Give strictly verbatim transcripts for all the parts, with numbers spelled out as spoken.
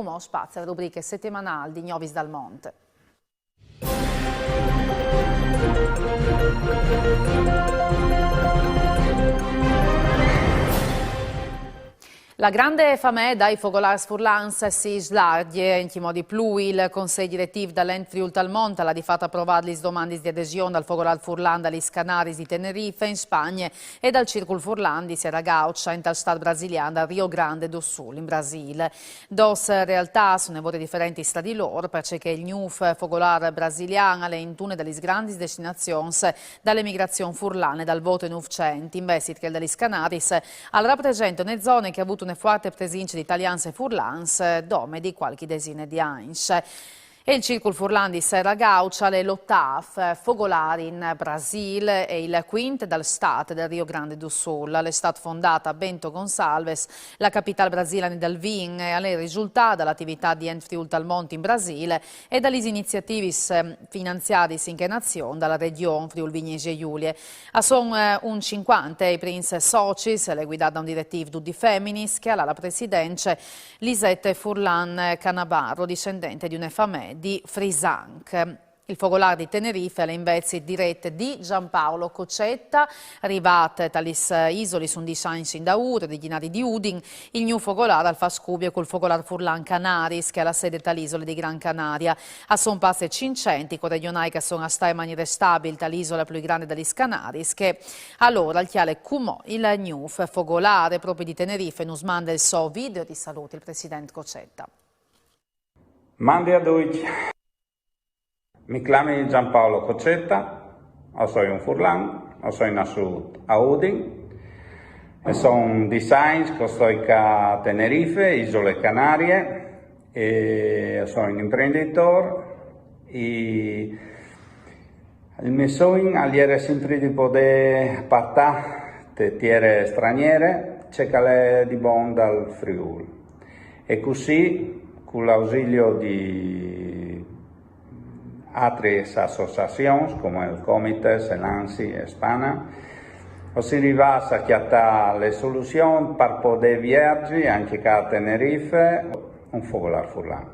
Cumò spazio a rubriche settimanali di Gnovis dal Mont. La grande famee dai fogolars furlans si slarghe, in chi modi plui. Il Consei Diretiv dal Ent Friûl Tal Mont al à di fat aprovât lis domandis di adesion dal Fogolar Furlan da lis Canaris di Tenerife in Spagne e dal Circul Furlan di Serra Gaucha intal stât brasilian dal Rio Grande do Sul in Brasil. Dôs realtâts une vore diferentis tra di lôr, parcè che il gnûf fogolâr brasilian al è intune da lis grandis destinazions da la emigrazion furlane dal vot e nûfcent, invezit che il da lis Canaris al rapresente une zone che e à vût une fuarte presince di talians e furlans, eh, dome di cualchi desine di agns. E il Circul Furlan di Serra Gaucha al è l'otâf fogolâr in Brasil e il cuint dal stât dal Rio Grande do Sul. Al è stât fondât a Bento Gonçalves, la capitâl brasilane dal vin, e al è il risultât da la ativitât di Ent Friûl Tal Mont in Brasil e da lis iniziativis, eh, finanziadis in chê nazion da la Region Friûl Vignesie Julie. A son, eh, un cincuante i prins socis, al è guidât da un diretîf dut di feminis, che al à la presidence Lisette Furlan Canabarro, discendente di une famee di Frisanc. Il fogolâr di Tenerife al è invezit diret di Giampaolo Cocetta, rivât ta lis isolis undis agns indaûr, origjinari di Udin. Il gnûf fogolâr al fâs cubie cul Fogolar Furlan Canaris, che al à la sede ta la isole di Gran Canaria. A son passe cinccent i coregjonâi che a son a stâ in maniere stabil ta la isole plui grande da lis Canaris, che alore al cjale cumò il gnûf fogolâr. Propit di Tenerife nus mande il so video di salût il president Cocetta. Mandi a ducj. Mi clami Giampaolo Cocetta, o soi un furlan, o soi nassût a Udin, e son dîs agns che o stoi ca a Tenerife, Isole Canarie, e o soi un imprenditôr. E il me sogn al jere simpri di podê partâ te tiere straniere ce che al è di bon dal Friûl. E cussì, cul ausilio di atris associazions, come il Comites, l'ANSI e Spana, o sin rivâts a cjatâ la soluzion par podê vierzi ancje ca a Tenerife un fogolâr furlan.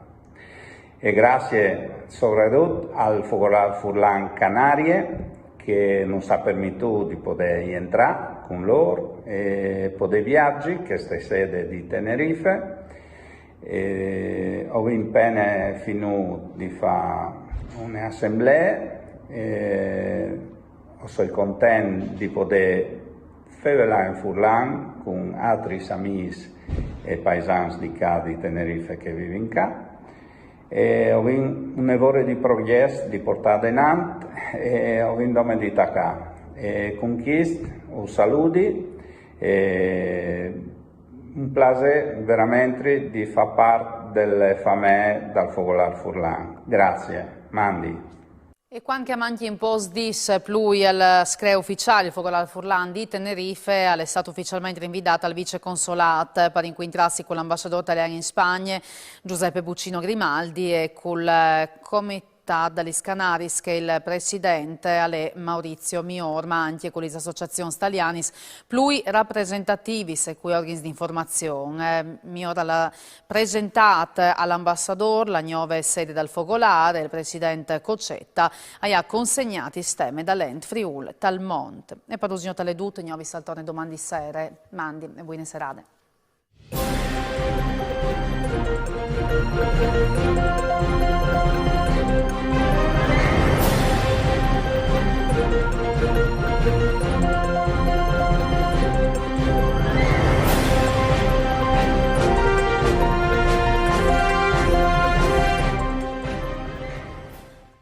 E graciis sovredut al Fogolâr Furlan Canarie, che nus à permetût di podê jentrâ cun lôr e podê vierzi cheste sede di Tenerife. E o vin pene finût di fâ une assemblee e o soi content di podê fevelâ in furlan cun atris amîs e paisans di ca di Tenerife che a vivin ca. E o vin une vore di progjets di portâ denant e o vin dome di tacâ. E cun chist us saludi e un plasê verementri di fâ part de la famee dal Fogolâr Furlan. Graciis, mandi. E cuant che a mancjin pôcs dîs plui al scree uficiâl, il Fogolâr Furlan di Tenerife al è stât uficialmentri invidât al viceconsolât par incuintrâsi cul ambassadôr talian in Spagne, Giuseppe Buccino Grimaldi, e cul, eh, Comitât da lis Canaris, che il president al è Maurizio Mior, ma ancje cu lis associazions talianis plui rapresentativis e cui orgins di informazion. Eh, Mior al à presentât al ambassadôr la gnove sede dal Fogolâr e il president Cocetta al à consegnât il steme dal Ent Friûl Tal Mont. E par usgnot al è dut, gnovis al torne doman di sere. Mandi e buine serade.